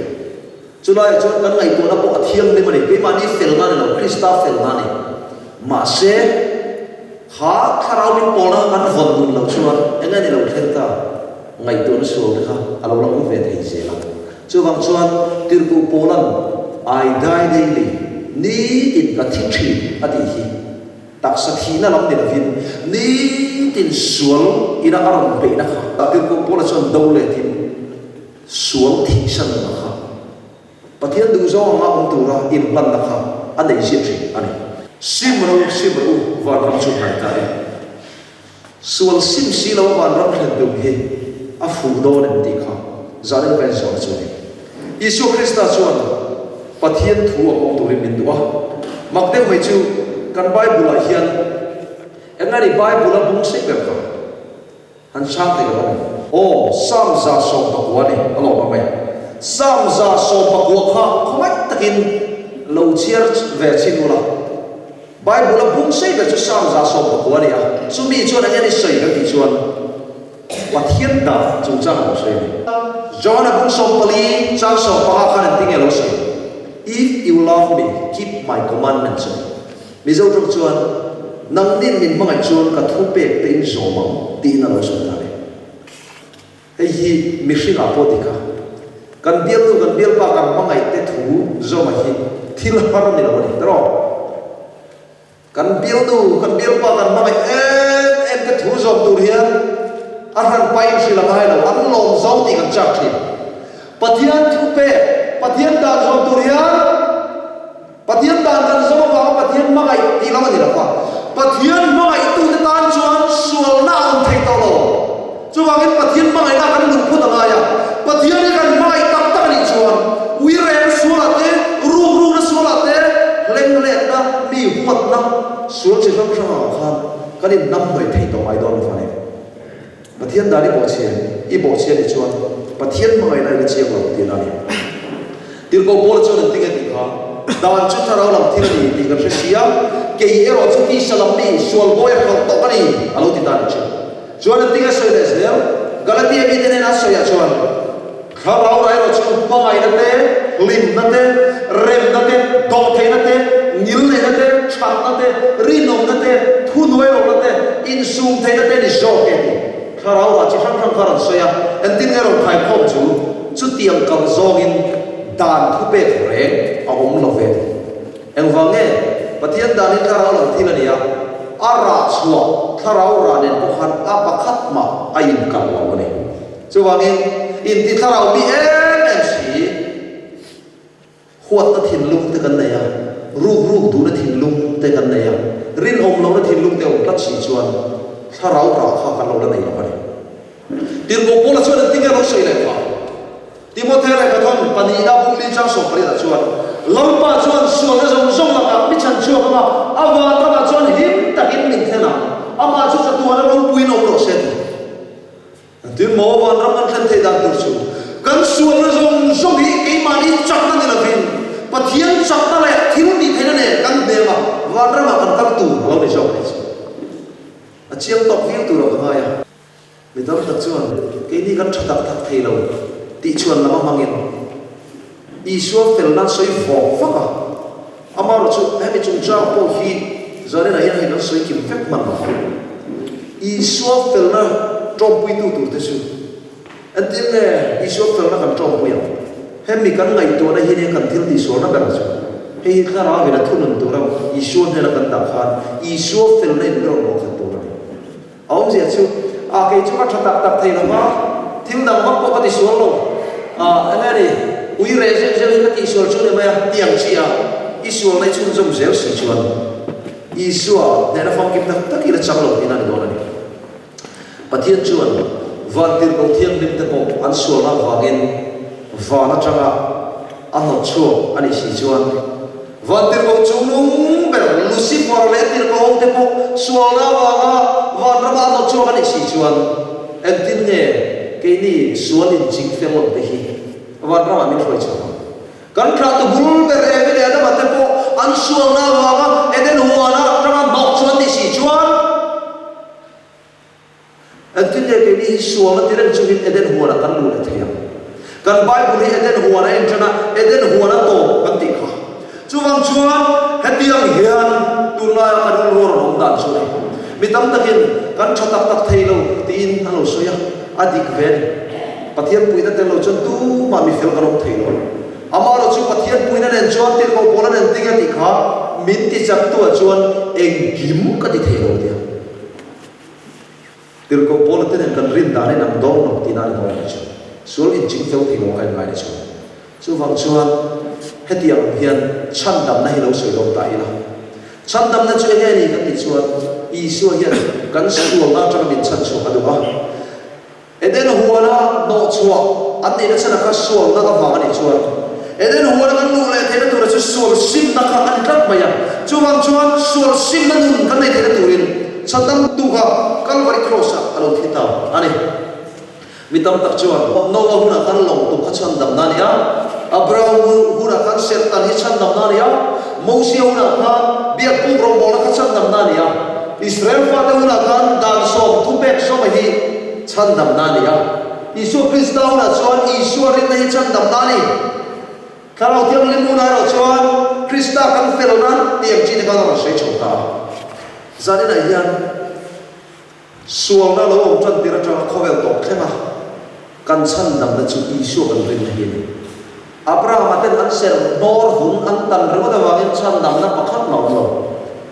Chulaiah chuan kan ngaihtuahna pawh a thianghlim a ni, keimahni felna a ni lo, Krista felna a ni. Mahse, kha Thlarau min pawlna kha kan vawn nun loh chuan eng nge ni lo thleng ta? Ngaihtuahna sual te kha a lo la awm ve thei zel a. Chuvang chuan Tirhkoh Paula'n I die daily, nitin ka thi thin a tih hi Taksa thihna lam ni lovin nitin sual ina a rawn beihna kha Tirhkoh Paula chuan do letin sual thihsan na kha Pathian duhzawng anga awm tura inhlanna kha a nei ziah thin a ni. Sim ro sim ro u vanram chu hnai ta e. Sual sim si lo vanram thlen tum hi a fuh dawn em tih kha zanin ka inzawhna chu a ni. Isua Krista chuan Pathian thu a awm turin min duh a. Mak deuh mai chu kan Bible-ah hian eng nge ni Bible-a bung sei ber kha han chhang thei lo a ni. Aw, Psalm 119 a ni a lawm ang mai. Psalm 119 kha khawngaih takin lo chhiar ve chhin ula. Bible a bung sei ber chu Psalm 119 a ni a, chumi chuan eng nge ni sawi kan tih chuan Pathian dan chungchang a lo sawi a ni. John a bung 14 chang 15 khan engtin nge a lo sawi? If you love me, keep my commandments a ni. Mizo tawng chuan, Nangnin min hmangaih chuan ka thupek te in zawm ang tiin a lo sawi ta a ni. Hei hi mihringah pawh dik a, kan bialnu kan bialpa kan hmangaih te thu zawma hi thil har a ni lo a ni tawh. Kan bialnu kan bialpa kan hmangaih em em te thu zawm tur hian a hran pain hrilh a ngai lo, an lawm zo tih kan chak thin. Pathian thu pek, Pathian dan zawm tur hian Pathian dan kan zawm avanga Pathian hmangaih tih lam a ni lo va. Pathian hmangaihtute tan chuan sualna a awm thei tawh lo. Chuvangin Pathian hmangaihna kan luh phut a ngai a. Pathian hi kan hmangaih tak tak a nih chuan ui reng sualah te, ruk rukna sualah te, hlengletna, mi huatna sual chi hrang hrangah khan kan inhnamhnawih thei tawh ngai dawn lo va ni. Pathian dan i bawhchhian, i bawhchhian nih chuan Pathian hmangaihna i la chiang lo tihna a ni. Tirhkoh Paula chuan engtin nge tih kha? Dan chu thlarau lam thil a ni tih kan hre si a, kei erawh chu tisa lam mi, sual bawi a hralh tawh ka ni, a lo ti ta nih chu. Chuan engtin nge sawi leh zel? Galatia mite hnena a sawiah chuan, Thlarau ra erawh chu hmangaihna te, hlimna te, remna te, dawhtheihna te, ngilneihna te, thatna te, rinawmna te, thuhnuairawhna te, insumtheihna te ni zawk e ti. Thlarau ra chi hrang hrang kha rawn sawi a, engtin nge rawn khaikhawm chu? Chutiang kal zawngin dan thupek reng a awm lo ve ti. Engvang nge? Pathian danin thlarau lam thil a ni a, a rah chhuah thlarau rah nen pawh khan a pakhat mah a inkalh lo a ni. Chuvangin, inti thlarau mi em em si, huatna thinlung te kan nei a, ruk ruk duhna thinlung te kan nei a, rinawm lohna thinlung te awm tlat si chuan thlarau rah kha kan lo la nei lo a ni. Tirhkoh Paula chuan engtin nge a lo sawi leh kha? Timothea lehkhathawn pahnihna bungli chang 18 ah chuan, Lalpa chuan sualna zawng zawng lakah mi chhan chhuak ang a, a vanramah chuan him takin min thlen ang, amah chu chatuana ropuiin awm rawh se ti. Tin maw vanram kan thlen theih dan tur chu kan sualna zawng zawng hi keimahni chakna ni lovin Pathian chakna leh thil tih theihna nen kan hnem a, vanramah kan kal tur a lo ni zawk mai chu. A chiang tawk viau tur a ka ngai a. Mi tam tak chuan keini kan tha tak tak thei lo tih chuan lam a hmangin Isua fel nan sawi vawk vak a, amaherawhchu hemi chungchang pawh hi zaninah hian hei kan sawi kim vek hman lo. Isua felna tawmpuitu turte chu entir nge Isua felna kan tawmpui ang? Hemi kan ngaihtuahna hi nia kan thil tihsualna ber chu. Hei hi thlarau in a thunun tura Isua hnena kan dah khan Isua felna in min rawn rawh khat tur a ni. A awmzia chu, a kei chu ka tha tak tak thei lo va, thil dang vak pawh ka tisual lo. A, eng nge ni, ui reh zeuh zeuh hi ka tihsual chu ni mai a, tiang chi a, i sual na i chhunzawm zel si chuan Isua hnehna famkim tak tak i la chang lo tihna a ni dawn a ni. Pathian chuan vantirhkoh thianghlim te pawh an sualna avangin van atanga a hnawt chhuak a nih si chuan vantirhkoh chungnung ber Lucifer leh tirhkoh ho te pawh sualna avanga vanrama a hnawt chhuak a nih si chuan engtin nge keini sual inching fel lo te hi vanramah min hruai chhuak ang? Kan thlah tu bul ber Evi leh Adama te pawh an sualna avanga Eden huana atanga hnawh chu an nih si chuan, engtin nge keini hi sualna ti reng chungin Eden huanah kan luh leh thei ang? Kan Bible hi Eden huan a inṭan a, Eden huan a tawp kan tih kha. Chuvang chuan hetiang hian tunlaia kan rilru a rawn awm dan chu a ni. Mi tam takin kan ṭha tak tak thei lo tiin an lo sawi a, a dik ve a ni. Pathian puihna tel lo chuan tumah mi fel kan awm thei lo. Amaherawh chu Pathian puihna nen chuan tirhkoh pawl a nen ting a tih kha min ti chaktuah chuan engkim ka ti thei lo tia. Tirhkoh pawl a te nen kan rin dan in ang dawn lo tihna a ni dawn a ni chu. Sual inching fel thei lo a ka inngai ni chu. Chuvang chuan hetiang ang hian chhandamna hi lo sawi dawn ta ila. Chhandamna chu enge ni kan tih chuan Isua hian kan sualna atanga min chhanchhuak a duh a. Eden huana hnawhchhuah an neihna chhan kha sualna avang a nih chuan Eden huana kan luh leh theihna tura chu sual simna kha a ni tlat mai a. Chuvang chuan sual simna nun kan neih theihna turin chhandamtu kha Kalvari Cross-ah a lo thi ta a ni. Mi tam tak chuan Noah hunah khan lawng tuk kha chhandamna a ni a, Abraham hunah khan serhtan hi chhandamna a ni a, Mosia hunah khan biakbuk rawngbawlna kha chhandamna a ni a, Israel fate hunah khan dan 10 thupek sawma hi chhandamna a ni a, Isua Krista hunah chuan Isua rinna hi chhandamna a ni. Thlarau Thianghlim hunah erawh chuan Krista kan fel nan tih ang chi te khan a rawn sawi chho ta a. Zaninah hian. Sualna lo awm tan tir atanga khawvel tawp thleng a, kan chhandamna chu Isua kan rinna hi a ni. Abrahama ten an ser hnawr vun an tan ringawt avangin chhandamna pakhat mah a awm lo.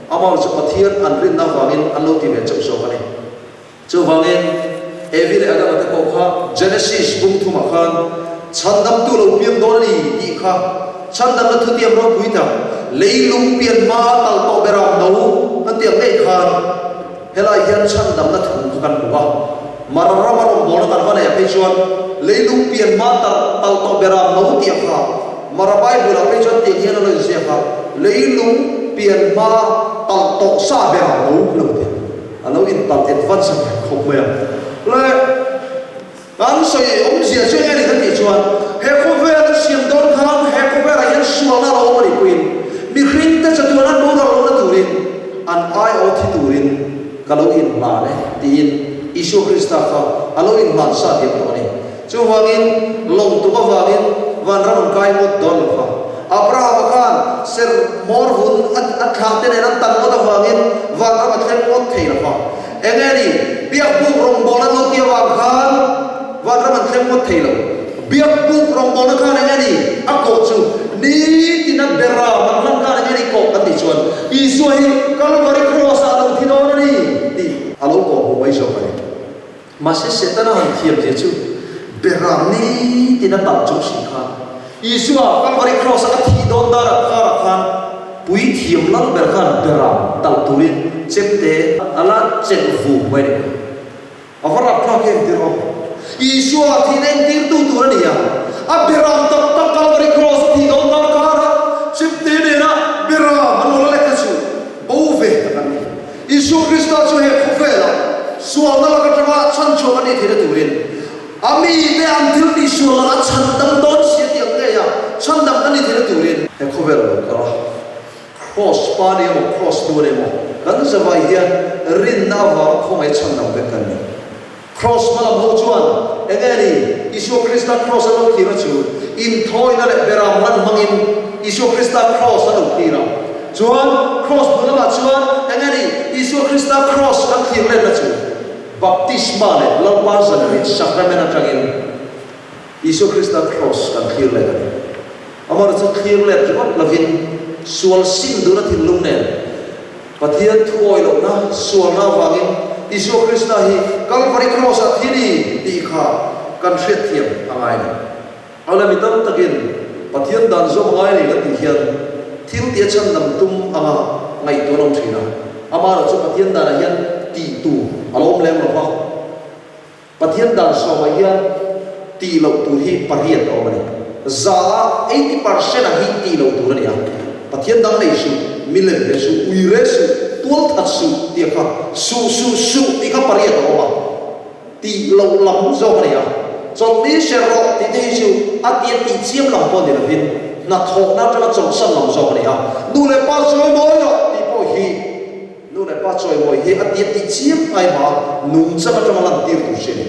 Amaherawhchu chu Pathian an rinna avangin an lo ti ve chauh zawk a ni. Chuvangin Evi leh Adama te pawh kha Genesis bung thumah khan chhandamtu lo piang dawn a ni tih kha chhandamna thutiam ropui tak leilung pian hmaa tal tawh berah no an tih ang ngei khan Helai hian chhandamna thu kha kan hmu a, Mara rama rawngbawlna kan va nei ah phei chuan leilung pian hma tar tal tawh bera no tih kha Mara Bible ah phei chuan tiang hian a lo inziak a, leilung pian hma tal tawh sa bera no lo ti a lo intal advance a khawp mai a. Le kan sawi awmzia chu eng nge ni kan tih chuan he khawvel a siam dawn khan he khawvelah hian sualna a lo awm a nih pawhin mihring te chatuan an boral lohna turin an aiawh thi turin ka lo inhlan e tiin Isua Krista kha a lo inhlan sa diam tawh a ni. Chuvangin lawng tuk avangin vanram an kai ngawt dawn lo kha. Abrahama khan ser hmawr vun a thlah te nen an tan ngawt avangin vanram a thleng ngawt thei lo kha. Eng nge ni? Biakbuk rawngbawlna lo ti avang khan vanram an thleng ngawt thei lo. Biakbuk rawngbawlna khan eng nge ni? A kawh chu nitina bera man hlan khan eng nge ni kawh kan tih chuan Isua hi Kalvari Cross-ah a lo thi dawn a ni tih a lo kawh hmu mai zawk a ni. Mahse Setana han thiam zia chu bera nitina talh chung si khan Isua Kalvari Cross-a a thih dawn darah karah khan puithiam lal ber khan beram talh turin chemte a la chelh vum mai a ni. A va rapthlak em tir awm. Isua thihna entirtu tur a ni a, a beram tak tak Kalvari Cross a thih dawn dar karah chemte nena beram an lo la lek kha chu bo ve tak an ni. Isua Krista chu he khawvelah sualna lak atanga chhanchhuak a nih theihna turin a mite an thil tih sual lakah chhandam dawn si a tih ang ngei a, chhandam kan nih theihna turin he khawvel a lo kal a. Kraws pa ni emaw, kraws nu ni emaw, kan zavai hian rinna avanga khawngaih chhandam vek kan ni. Kraws hmalam ho chuan eng nge ni Isua Krista kraws a lo thlir a chu inthawina leh beram lan hmangin Isua Krista kraws a lo thlir a. Chuan kraws bul lamah chuan eng nge ni Isua Krista kraws kan thlir letna chu Baptisma leh Lalpa zanriah sacrament atangin. Isua Krista Kraws kan thlir let a ni. Amaherawhchu thlir let ringawt lovin sual sim duna thinlung nen Pathian thuawi lohna sualna avangin Isua Krista hi Kalvari Kraws-ah thi ni tih kha kan hriatthiam a ngai a ni. Awle mi tam takin Pathian dan zawm a ngai a ni kan tih hian thil tih a chhandam tum anga ngaihtuah an awm thin a. Amaherawhchu Pathian danah hian tih tur a lo awm lem lo va. Pathian dan sawmah hian tih loh tur hi pariat a awm a ni. Za-a 80% a hi tih loh tur a ni a. Pathian dang nei suh, milem ve suh, ui re suh, tual that suh tih a kha suh suh suh tih kha pariat a awm a. Tih loh lam zawk a ni a. Chawlhni hre rawh tih te hi chu a tia tih chiam lam pawh ni lovin hnathawhna atanga chawlhsan lam zawk a ni a. Nu leh pa chawi mawi rawh tih pawh hi. Nu leh pa chawimawi hi a tia tih chiam ai mah a, nungchang atanga lantir tur che ni.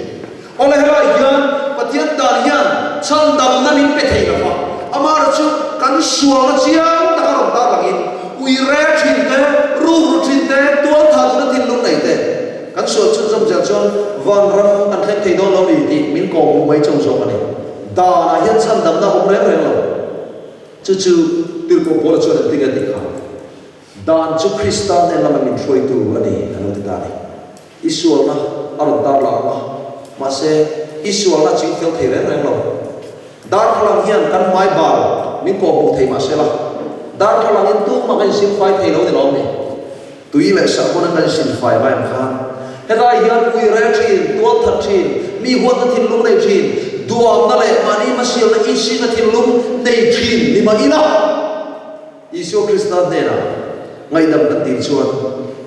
Awle helai hian Pathian dan hian chhandamna min pe thei lova, amaherawh chu kan sualna chiang taka rawn tar langin ui re thin te, rukru thin te, tualtha duhna thinlung nei te kan sual chhunzawm zel chuan vanram kan thleng thei dawn lo ni tih min kawm hmu mai chauh zawk a ni. Danah hian chhandamna a awm reng reng lo. Chu chu Tirhkoh Paula chuan engtin nge a tih kha? Dan chu Krista hnen lama min hruaitu a ni, a lo ti ta a ni. I sualna a rawn tar lang a, mahse, i sualna a ching fel thei reng reng lo. Darthlalang hian kan hmai bal min kawh hmuh thei mahse la, darthlalangin tumah kan insilfai thei lo ni lawm ni? Tui leh sahbawn an kan insilfai mai ang khan, helai hian ui rel thin, tual that thin, mi huatna thinlung nei thin, duamna leh mahni hmasialna insikna thinlung nei thin ni mah ila, Isua Krista hnenah ngaihdam kan dil chuan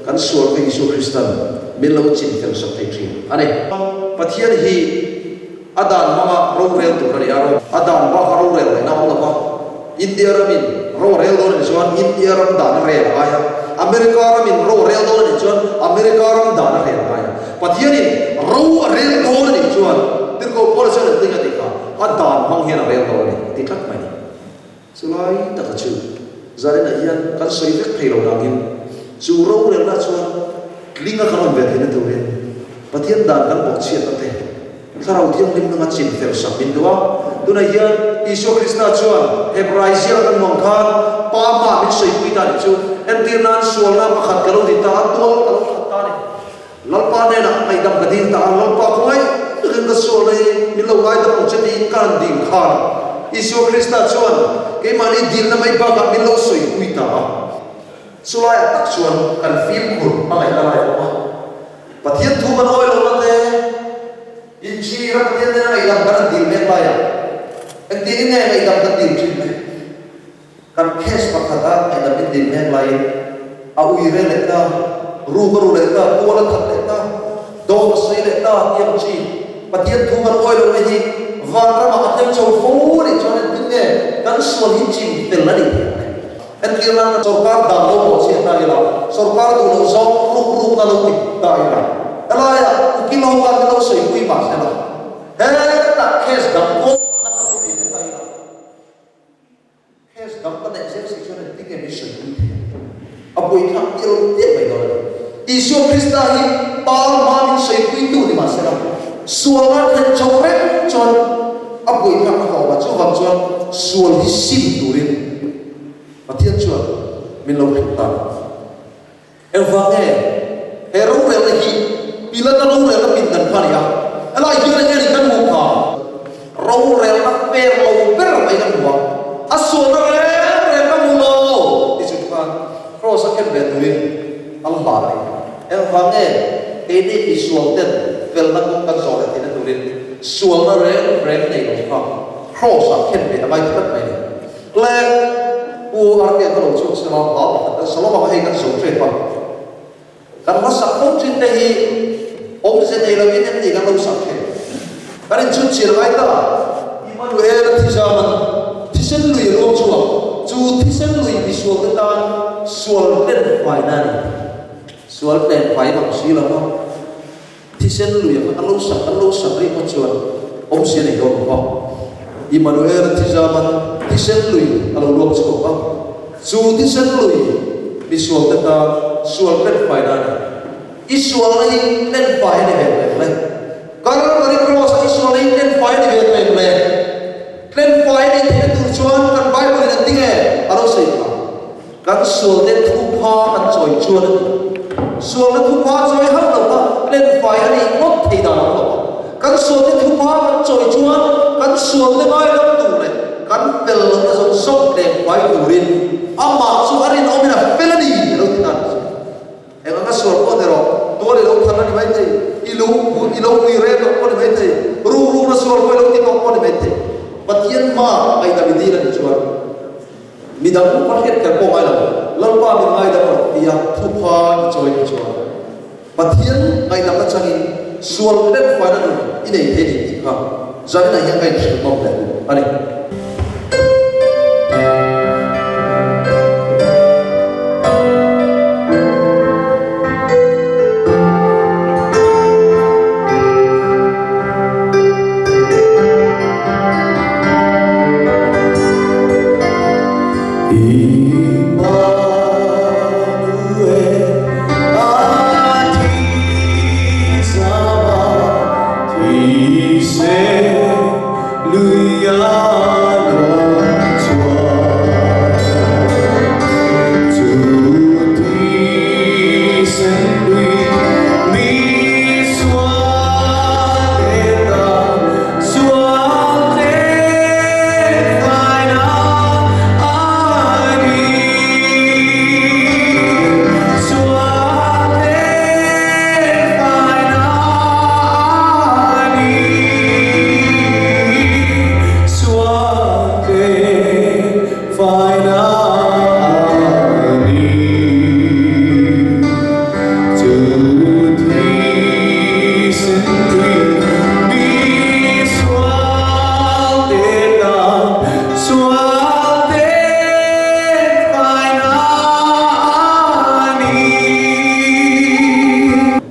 kan sual kha Isua Kristan min lo chin fel sak thei thin a ni. Pathian hi a dan hmanga rorel tur a ni a, a dan baka rorel ngaihna a awm lo va. India ramin ro a rel dawn a nih chuan India ram dan a rel a ngai a, America ramin ro a rel dawn a nih chuan America ram dan a rel a ngai a. Pathianin ro a rel dawn a nih chuan Tirhkoh Paula chuan engtin a tih kha, a dan hmang hian a rel dawn a ni a ti tlat mai a ni. Chulai taka chu zaninah hian kan sawi vek thei lo dangin chu rorelna chuan tlinga kan awm ve theihna turin Pathian dan kan bawhchhiatna te Thlarau Thianghlim nanga chin fel sak min duh a. Tunah hian Isua Krista chuan Hebrai ziak kan hmuh ang khan Pa hmaah min sawipui ta nih chu entir nan sualna pakhat ka lo ti ta a, tual ka lo that ta a ni. Lalpa hnenah ngaihdam ka dil ta a, Lalpa khawngaih takin ka sualna hi min lo ngaidam ang che tiin ka han dil khan Isua Krista chuan keimahni dilna mai bakah min lo sawipui ta a. Chulaiah tak chuan kan fimkhur hmangaihna lai a awm a. Pathian thu kan awi lohna te, inchhira Pathian hnena ngaihdam kan han dil mek laiah engtin nge ngaihdam kan dil thin le? Kan case pakhata ngaihdam in dil mek laiin a ui re leh ta, ruk a ru leh ta, tual a that leh ta, dawt a sawi leh ta tih ang chi Pathian thu kan awi lohna hi vanramah a tel cho fo nih chuan engtin nge kan sual hi chim tel a nih theih ang le? Entir nan sorkar dan lo bawh chhiat ta ila, sorkar duh loh zawng ruk rukna lo ti ta ila, helaiah ukil ho khan min lo sawipui mah sela, hetah case dang kawl phahna kha lo nei leh ta ila, Case dang ka neih zel si chuan engtin nge min sawi pui thei ang? A buaithlak tir tir mai dawn a ni. Isua Krista hi Pa hma min sawi pui tu ni mah sela, sualna thlen chho reng chuan a buaithlak na hlawm a, chuvang chuan sual hi sim turin Pathian chuan min lo hrilh ta a ni. Engvang nge he rorelna hi Pilata rorelna pindan kha a ni a, helai hian enge ni kan hmuh kha? Rorelna fer lo ber mai kan hmu a, a sualna reng reng ka hmu lo ti chung khan Kraws a khen ve turin an hlan a ni. Engvang nge keini misual ten felna kawng kan zawh leh theihna turin sualna reng reng nei lo kha Kraws ah khen ve a ngai tlat mai a ni. Tle Pu Arke ka lo chhuak sela hla pakhat kan sa lovang hei kan zo ṭep a, kan hla sak fo ṭhin te hi awmze nei lovin em ni kan lo sak ṭhin? Kan inchhun chian ngai ta, Immanuel a thi zaman thisen lui a luang chhuak, chu thisen lui misual te tan sual hlen faina a ni. Sual hlen fai mang si lo va, Thisen lui ang an lo sak an lo sak rih ngawt chuan awmzia nei dawn lo va. Immanuel thizaman thisen lui a lo luak chhuak a, chu thisen lui mi sualte tan sual tlenfai na a ni. I sualna hi tlenfai a ni ve tawh em le? Kalvari Cross-a i sualna hi tlenfai a ni ve tawh em le? Hlenfai a nih theihna tur chuan kan Bible in engti nge a lo sawi phah? Kan sualte thupha kan chawi chuan a ti. Sualna thupha chawi hauh lo kha hlenfai a nih ngawt thei dan ang lo a. Kan sualte thupha kan chawi chuan kan sualte ngaidam tur leh kan fel lohna zawng zawng hlenfai turin amah chu a rinawmin a fel a ni a lo ti ta ni chu. Eng anga sual pawh ni rawh, tual i lo than a ni maithei, i lo i lo ui reng loh pawh a ni maithei, rukrukna sual pawh i lo ti tawh pawh a ni maithei. Pathian hma ngaihdam i dil a nih chuan midang va hriat kher pawh ngai lo, Lalpa min ngaidam rawh tia thupha i chawi nih chuan Pathian ngaihdamna changin sual hlenfaina nun i nei thei a ni tih kha zaninah hian ka inhrilh nawm leh duh a ni.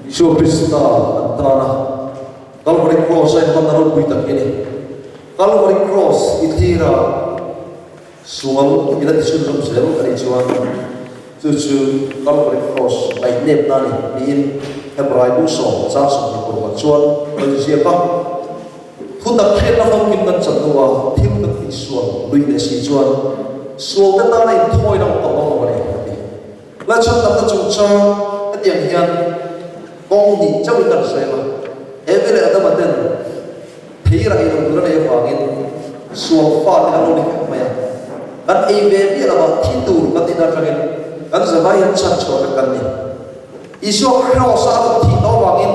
Isua Krista an tan a, Calvary Cross a inhmanna ropui tak hi a ni. Calvary Cross i thlir a, sual i la tichhunzawm zel a nih chuan chu chu Calvary Cross ngaihnepna a ni tiin Hebrai bu sawm chang 26 chuan a rawn ziak a. Thutak hriatna famkim kan chan hnuah thil kan tihsual lui leh si chuan sualte tana inthawina awm tawh dawn lo a ni a ti. La chhandamna chungchang hetiang hian kawng hnih chauhin kan sawi ang a, Evi leh Adama ten thei rah ei lo tur a nei avangin sual fate an lo ni vek mai a, kan ei ve miah lova thi tur kan nihna atangin kan zavai hian chhanchhuah vek kan ni. Isua Kraws-a a rawn thih tawh avangin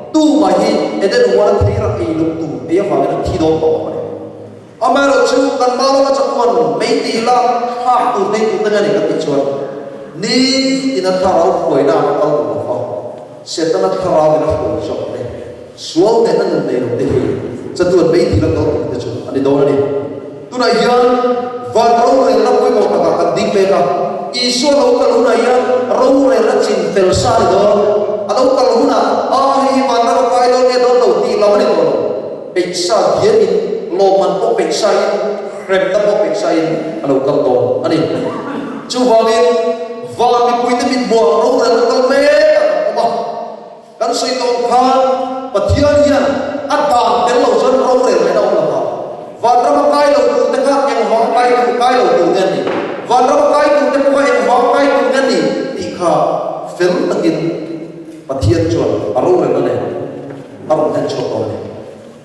tumah hi Eden huana thei rah ei lo tur ei avangin an thi dawn tawh lo a ni. Amaherawhchu, kan hma lawka chatuan mei tih la thlak tur nei tur te nge ni kan tih chuan ni tina thlarau hruaina a kal duh lo va, Setana thlarau in a hruai zawk te, sual nena nun nei lo te hi chatuan mei tih la kal tur te chu a ni dawn a ni. Tunah hian van rorelna pawimawh takah kan ding mek a, Isua lo kal hunah hian rorelna chin fel sa a ni dawn. A lo kal hunah, A hei hi van ram a kai dawn nge dawn lo tih lam a ni tawh lo. Peihsa diamin, lawmman pawh peihsain, hremna pawh peihsain a lo kal dawn a ni. Chuvangin, van mipuite mithmuah rorelna kal mek a kan awm a. Kan sawi tawh khan Pathian hian a dan tel lo chuan rorel ngaihna awm lo va. Vanrama kai lo turte kha engvang kai tur kai lo tur nge an nih? Vanrama kai turte pawh kha engvang kai tur nge an nih? tih kha fel takin Pathian chuan a rorelna nen a rawn hlen chhuak dawn a ni.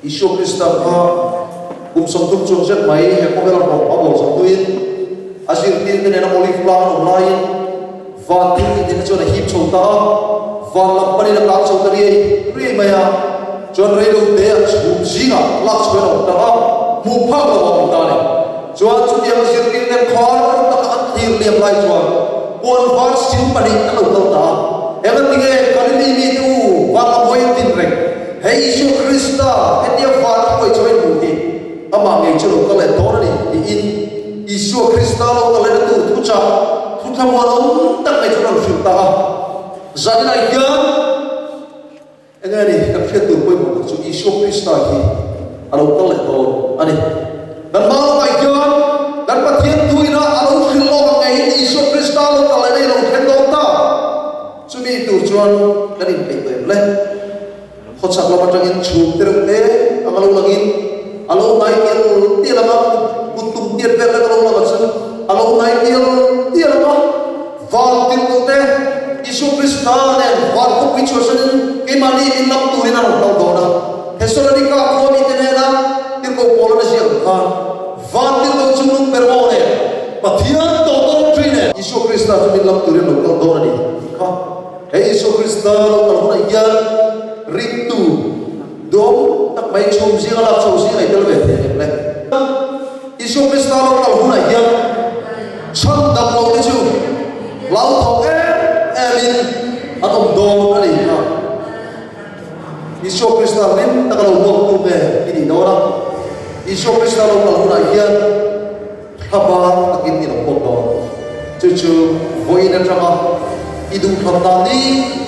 Isua Krista kha kum 30 chuang zet mai he khawvela rawng a bawl zawh hnuin a zirtirte nena Olive tlang an awm laiin van thil tih theihna chuan a hip chho ta a, van lam panin a kang chho ta riai riai mai a, chuan reilo te a chhum zingah lak chhuain a awm ta a, hmuh phak lo a awm ta a ni. Chuan chutiang zirtirten khar taka an thlir liam lai chuan puan var sin pahnih an lo kal ta a, Engatinge Galili mite u van a buai in tin reng? Hei Isua Krista hetia van a hruai chho in hmuh hi amah ngei chu lo kal leh dawn a ni tiin Isua Krista lo kal lehna tur thuchah thuthlamuan awm tak mai chu a rawn hrilh ta a. Zaninah hian Enge a ni, kan hriat tur pawimawh tak chu Isua Krista hi a lo kal leh dawn a ni. Kan hma lamah hian kan Pathian tuina a lo hrilh lawk ang ngeiin Isua Krista lo kal lehna i lo thleng dawn ta. Chumi tur chuan kan inpeih tawh em le? Khawchhak lam atangin chhum te reuh te anga lo langin. A lo hnai tial tial ang a, kut tum tiat vel lek a lo lang a chu a lo hnai tial tial ang a. Van tirhkoh te, Isua Krista nen van khawpui chhuahsanin keimahni in lam turin a rawn kal dawn a. Thesalonika khua mite hnena tirhkoh Paula na ziak ang khan, Van tirhkoh chu nung ber aw nen, Pathian tawh dawn ṭhi nen, Isua Krista chu min lam turin a lo kal dawn a ni tih kha. He Isua Krista lo kal hunah hian ringtu duhawm tak mai chhum zinga lak chho zing a i tel ve thei ang em le? Isua Krista lo kal hunah hian chhan dam lo te chu hlauthawng em emin an awm dawn a ni kha. Isua Krista hlim taka lo hmuaktu nge i nih dawn a? Isua Krista lo kal hunah hian Thlabar takin i lo pawt dawn. Chu chu vawiin atanga i duhthlam dan ni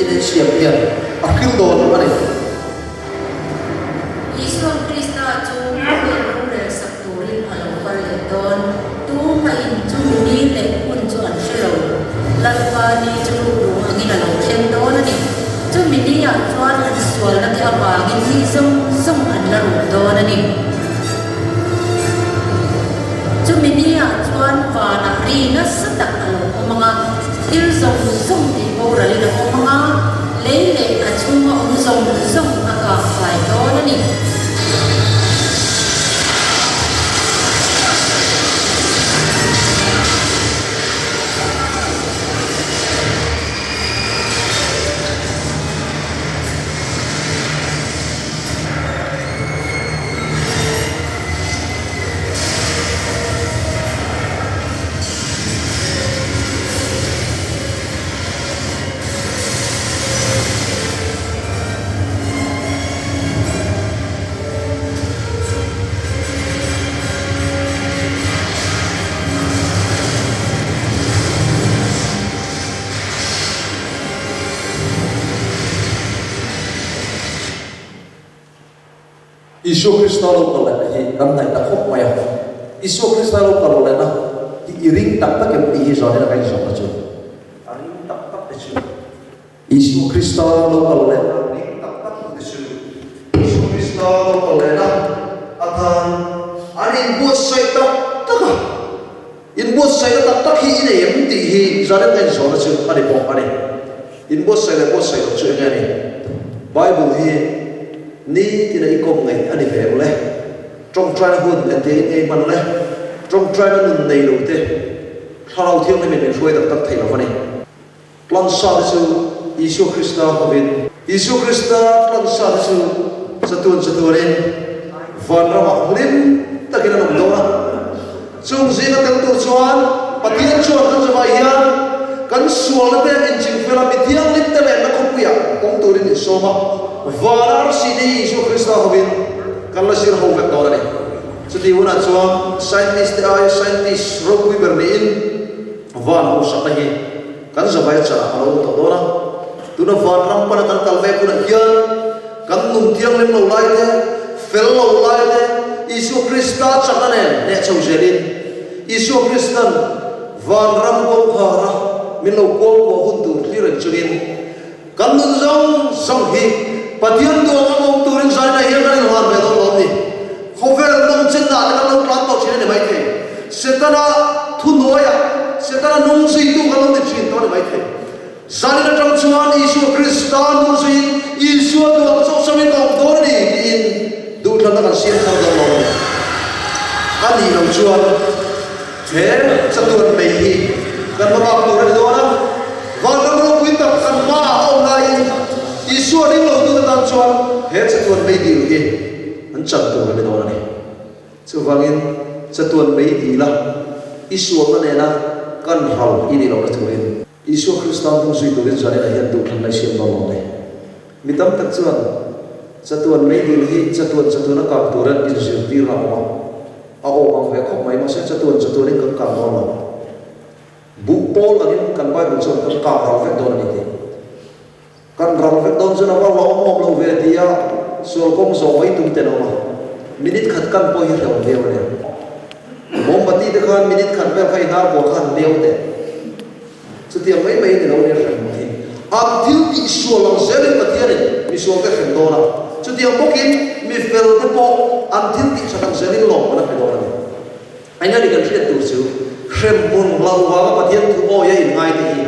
i leh siam hian a hril dawn a ni. Isua Krista chu khawvel rorel sak turin a lo kal leh dawn. Tu hmain chu mi ni leh hun chu an hre lo. Lalpa ni chu rukru angin a lo thleng dawn a ni. Chu mi ni ah chuan an sualna te avangin mi zawng zawng an la ruk dawn a ni. Chumi niah chuan vanah ri nasa tak a lo awm ang a, thil zawng zawng tih boralin a awm ang a, lei leh a chhunga awm zawng zawng a kah fai dawn a ni. Isua Krista lo kal lehna hi kan hnaih ta khawp mai a. Isua Krista lo kal lehna hi i ring tak tak em tih hi zanin a ka inzawmna chu a ring tak tak te chu Isua Krista lo kal lehna ring tak tak te chu Isua Krista lo kal lehna atan an inbuatsaih tak tak a. Inbuatsaihna tak tak hi i nei em tih hi zanin ka inzawhna chu a ni bawk a ni. Inbuatsaih leh buatsaih loh chu enge a ni? Bible hi nitina i kawm ngaih a ni ve em le? Tawngtaina hun engtia in ngei hman le? Tawngtaina nun nei lo te Thlarau Thianghlimin min hruai tak tak thei lo va ni. Tlansa te chu Isua Krista hovin. Isua Krista tlansa te chu chatuan chatuanin vanramah hlim takin an awm dawn a. Chung zinga tel tur chuan Pathian chuan kan zawhah hian kan sualna te inchingfel a, mi thianghlim te lehna khawpuiah awm turin min sawm a. Van arsi te hi Isua Krista hovin kan la zir ho vek dawn a ni. Chutih hunah chuan scientist te aia scientist ropui ber niin van hausakna hi Kan zavai chah a lo awm tawh dawn a, tuna vanram pana kan kal mek hunah hian kan nun thianghlim lo lai te, fel lo lai te Isua Krista chakna nen hneh chho zelin Isua Kristan vanram kawngkhara min lo kuangkuah hun tur thlir reng chungin kan nun zawng zawng hi Pathian duang ang awm turin zaina hian kan inhlan ve dawn lo a ni. Khawvel nawmchenna te kan lo tlan tawh thin a ni maithei. Setana thuhnuaiah Setana nung zuitu kan lo ni thin tawh a ni maithei. Zanin atang chuan Isua Krista nung zuiin Isua duang chauh chauhin ka awm dawn a ni tiin duhthlanna kan siam thar dawn lo a ni. A nih loh chuan he chatuan mei hi kan hma bak tur a ni dawn a. Vanram ropui tak kan hmaah a awm laiin Isua ring lo tute tan chuan he chatuan mei dil hi An chan tur a ni dawn a ni. Chuvangin chatuan mei dila i sualna nena kan ral i nih lohna turin Isua Krista hnung zui turin zaninah hian duhthlanna i siam dawn lo a ni. Mi tam tak chuan chatuan mei dil hi chatuan chatuan a kang turin inzirtir a awm a, a awm ang ve khawp mai, mahse chatuan chatuanin kan kang dawn lo. Buh pawl angin kan Bible chuan kan kang ral vek dawn a ni tih. Kan ral vek dawn chuan a va hlawm awm lo ve tia sual kawng zawh mai tum ten awm a, minute khat kan pawh hi hlauh viau a nia. Mombati te khan minute khat vel kha i hnar buah khan leu teh. Chutiang mai mai a ni lo nia hrem hi. An thil tih sual ang zelin Pathianin misual te hrem dawn a, chutiang bawkin. mi felte pawh an thil tih ṭhat ang zelin lawmman a pe dawn a ni. Eng a ni kan hriat tur chu hremhmun hlauh vanga Pathian thu awi a inngai te hi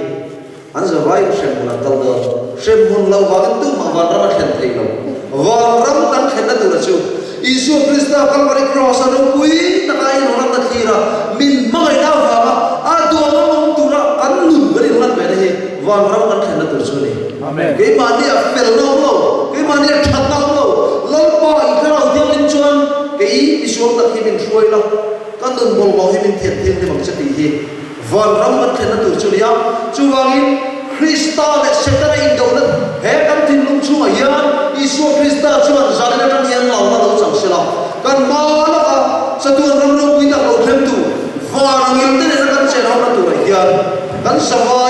an zavaiin hremhmun an kal dawn. Hremhmun hlauh vangin tumah vanram a thlen thei lo. Vanram kan thlenna tura chu Isua Krista Kalvari Kraws-a ropui taka a inhawlakna thlira min hmangaihna avanga a duang a awm tura kan nun kan inhlat ve na hi vanram kan thlenna tur chu a ni. Keimahni a felna awm lo, keimahni a thatna awm lo, Lalpa i thlarau thianghlim chuan kei misual tak hi min hruai la, ka nun bawlhhlawh hi min thian thianghlim ang che tih hi vanram kan thlenna tur chu a ni a. Chuvangin Krista leh Setana indohna he kan thinlung chungah hian Isua Krista chuan zanin atang hian lalna lo chang sela, kan hma laka chatuan ram ropui tak lo thlengtu van angil te nena kan chen hawkna turah hian kan sava.